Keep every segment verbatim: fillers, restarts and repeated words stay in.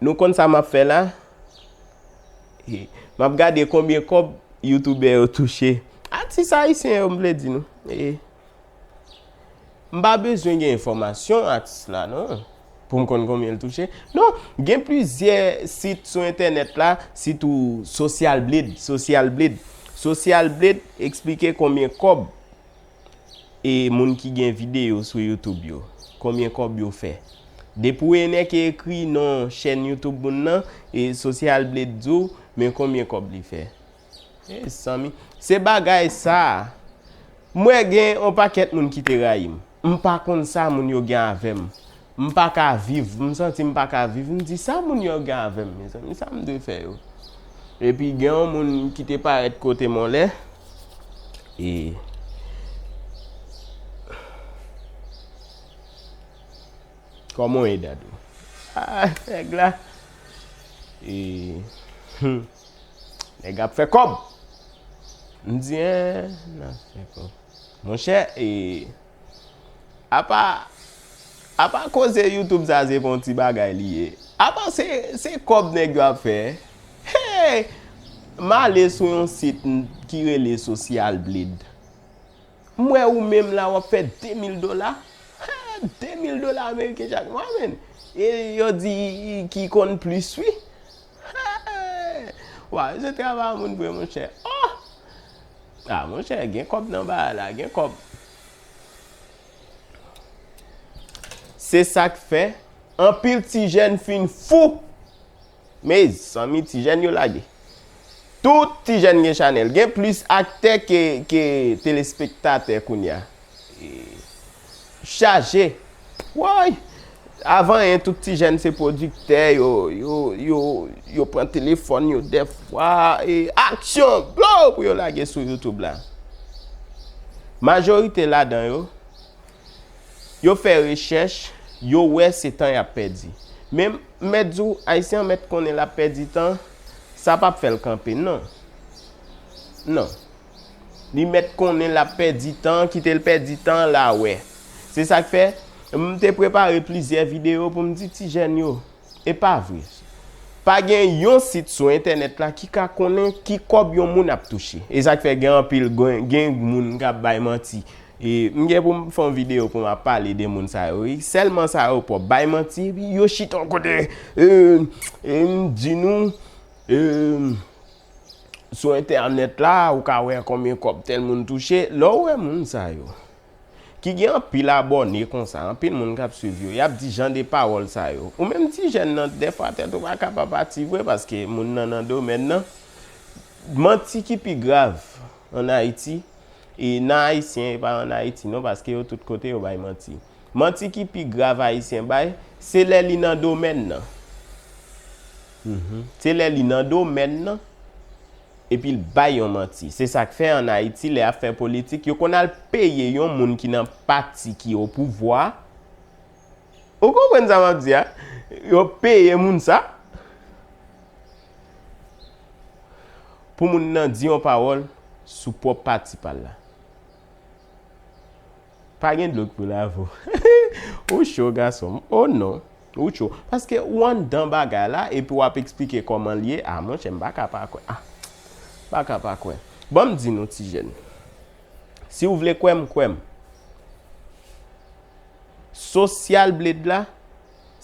Nou konn sa m ap fè la? E, m ap gade konbyen kòb youtubè yo touche. Atis ayisyen yo, m vle di nou. E, m pa bezwen gen enfòmasyon atis la, non. Pou m konn konbyen l touche. Non, gen plizyè sit sou entènèt la, sitou Social Blade, Social Blade. Social Blade eksplike konbyen kòb e moun ki gen videyo sou YouTube yo, konbyen kòb yo fè. Depi w wè nèg ki ekri non chèn YouTube moun nan, e Social Blade di w, men konbyen kòb li fè. E zanmi, se bagay sa. M wè gen yon pakèt moun ki te rayi m. M pa konn sa moun yo gen avè m. M pa ka viv, m santi m pa ka viv. M di, "Sa moun yo gen avè m, mezanmi, sa m dwe fè yo?" Epi gen yon moun ki te parèt kote m yon lè. E, kòman w ye, Dadou? Ah, nèg la. E, hmm, nèg ap fè kòb. M di, en, n ap fè kòb. Monchè, e, apa, apa koze YouTube sa se pa yon ti bagay li ye. Apa se, se kòb nèg yo ap fè. Hey! M ale sou yon sit n-, ki rele Social Blade. M wè ou menm la w ap fè de mil dola. Ha! De mil dola ameriken chak mwa, menn. E yo di ki konn plis, wi. Ha! Wa, se travay moun vre, monchè. Oh! Ah, monchè, gen kòb nan bagay la, gen kòb. Se sa k fè, anpil ti jèn fin fou. Mezanmi, ti jèn yo lage. Tout ti jèn gen chanèl. Gen plis aktè ke, ke telespektatè kounye a. E, chaje. Woy! Avan yen, tout ti jèn se pwodiktè, yo, yo, yo, yo pran telefòn yo dèfwa, e aksyon, blow, pou yo lage sou YouTube la. Majorite ladan yo, yo fè rechèch, yo wè se tan y ap pèdi. Men, m mèt di w, Ayisyen an mèt konnen l ap pèdi tan, sa p ap fè l kanpe, non. Non. Li mèt konnen l ap pèdi tan, kite l pèdi tan, l a wè. Se sa k fè, m te prepare plizyè videyo pou m di ti jèn yo, e pa vre. Pa gen yon sit sou entènèt la ki ka konnen ki kòb yon moun ap touche. E sa k fè gen anpil, gen, gen moun k ap bay manti. E m gen pou m fè yon videyo pou m ap pale de moun sa yo, wi. Sèlman sa yo pwòp. Bay manti, epi yo chita yon kote, e, e m di nou, e, sou entènèt la, ou ka wè konbyen kòb tèl moun touche. Lè w wè moun sa yo, ki gen anpil abòne konsa, anpil moun k ap swiv yo, y ap di jan de pawòl sa yo. Ou menm ti jèn nan, dèfwa tèt ou pa ka pa pati vre, paske moun nan nan domèn nan. Manti ki pi grav ann Ayiti, e nan Ayisyen, e pa ann Ayiti non, paske yo tout kote yo bay manti. Manti ki pi grav Ayisyen bay, se lè li nan domèn nan. Mhm. Se lè li nan domèn nan, epi l bay yon manti. Se sa k fè ann Ayiti, lè y ap fè politik, yo konn al peye yon moun ki nan pati ki o pouvwa. Ou konprann sa m ap di a? Yo peye moun sa pou moun nan di yon pawòl sou pwòp pati pa l la. Pa gen dlo k pou lave w. Ou cho, gason m. Oh non. Ou cho. Paske ou anndan bagay la, epi w ap eksplike kòman l ye. Ah, monchè, m pa ka pa kwè. Ah, m pa ka pa kwè. Ban m di nou, ti jèn. Si w vle kwè m, kwè m. Social Blade la,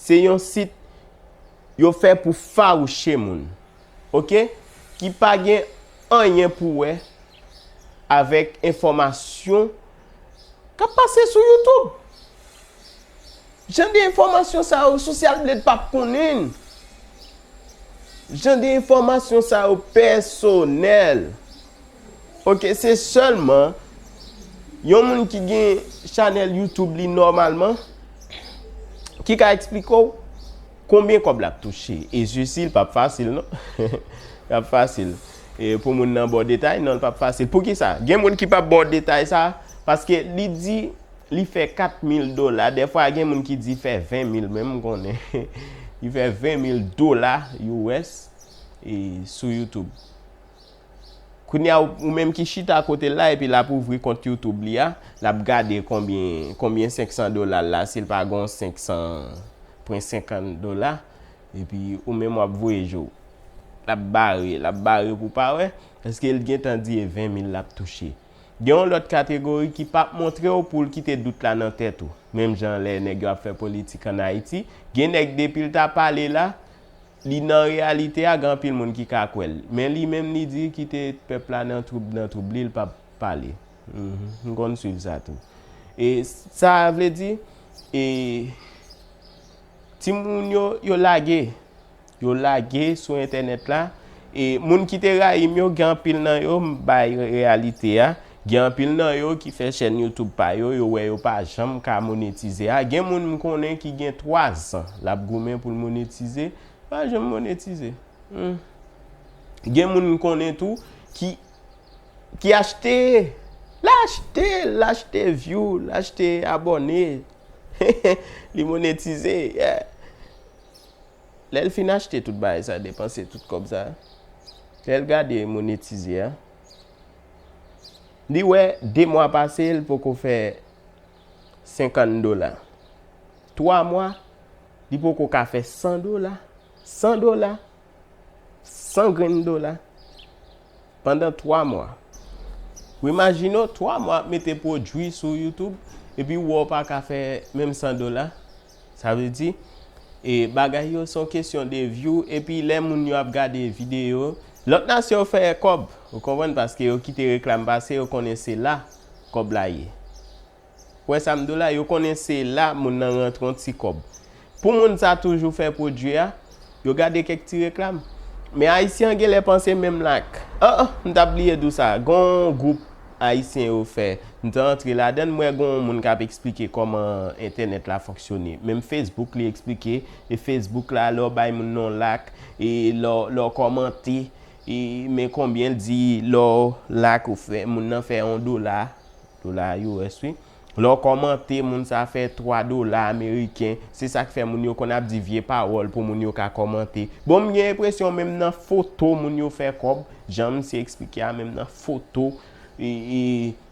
se yon sit yo fè pou fawouche moun. Oke? Ki pa gen anyen pou wè avèk enfòmasyon k ap pase sou YouTube. Jan de enfòmasyon sa yo, Social Blade p ap konnen. Jan de enfòmasyon sa yo pèsonèl. Oke, se sèlman yon moun ki gen chanèl YouTube li nòmalman ki ka eksplike w konbyen kòb l ap touche. E sesi, l p ap fasil, non. L p ap fasil. E pou moun nan ba w detay, non, l p ap fasil. Poukisa? Gen moun ki p ap ba w detay sa, paske li di li fè kat mil dola. Dèfwa, gen moun ki di fè ven mil, menm m konnen. Li fè ven mil dola U S, e, sou YouTube. Kounye a, ou, ou menm ki chita kote l la, epi l ap ouvri kont YouTube li a, l ap gade konbyen, konbyen senk san dola l la, si l pa gen senk san pwen senkant dola, Epi ou menm w ap voye je w. L ap bare, l ap bare pou pa wè, paske l gentan di e ven mil l ap touche. Gen yon lòt kategori ki p ap montre w pou l kite dout la nan tèt ou. Menm jan lè nèg yo ap fè politik ann Ayiti, gen nèg depi l ta pale la, li nan reyalite a, gen anpil moun ki ka kwè l. Men li menm li di kite pèp la nan twoub, nan twoub li, l p ap pale. Mhm, m konn swiv sa tou. E sa vle di, e, timoun yo, yo lage. Yo lage sou entènèt la. E moun ki te rayi m yo, gen anpil nan yo, m bay reyalite a. Gen anpil nan yo ki fè chèn YouTube pa yo, yo wè yo pa janm ka monetize a. Gen moun m konnen ki gen twa zan l ap goumen pou l monetize, pa janm monetize. Hmm. Gen moun m konnen tou ki, ki achte, l achte, l achte view, l achte abòne. Li monetize, yeah. Lè l fin achte tout bagay sa, depanse tout kòb sa, lè l gade monetize a, li wè de mwa pase, l poko fè senkant dola. Twa mwa, li poko ka fè san dola. San dola. San grenn dola. Pandan twa mwa. Ou imajine w, twa mwa ap mete pwodui sou YouTube, epi ou wè w pa ka fè menm san dola. Sa vle di, e, bagay yo se yon kesyon de view, epi lè moun yo ap gade videyo, lòt nasyon yo fè kòb, ou konprann, paske yo kite reklam pase, yo konnen se la kòb la ye. Ou wè sa m di w la, yo konnen se la moun nan rantre yon ti kòb. Pou moun sa toujou fè pwodui a, yo gade kèk ti reklam. Men Ayisyen an genlè panse menm lak. Ah, ah, m t ap bliye di w sa. Gen yon gwoup Ayisyen yo fè. M te antre ladan l, m wè gen yon moun k ap eksplike kòman entènèt la fonksyone. Menm Facebook, li eksplike. E Facebook la, lè w bay moun nan yon lak, e lè w, lè w kòmante, e men konbyen l di, lè w lak, ou fè, moun nan fè yon dola, dola U S, wi. Lè w kòmante, moun sa fè twa dola ameriken. Se sa k fè moun yo konn ap di vye pawòl pou moun yo ka kòmante. Bon, m gen enpresyon menm nan foto moun yo fè kòb, jan misye eksplike a, menm nan foto, e, e,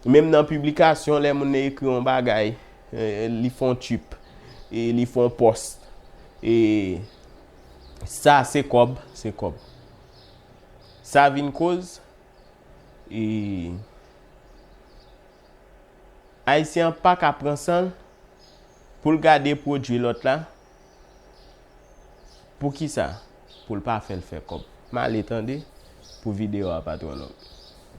menm nan piblikasyon, lè moun nan ekri yon bagay, e, li fè yon tchip, e, li fè yon pòs, e, sa se kòb, se kòb. Sa vin koz, e, Ayisyen an pa ka pran san l pou l gade pwodui lòt la. Poukisa? Pou l pa fè l fè kòb. M ale tande pou videyo a pa twò long.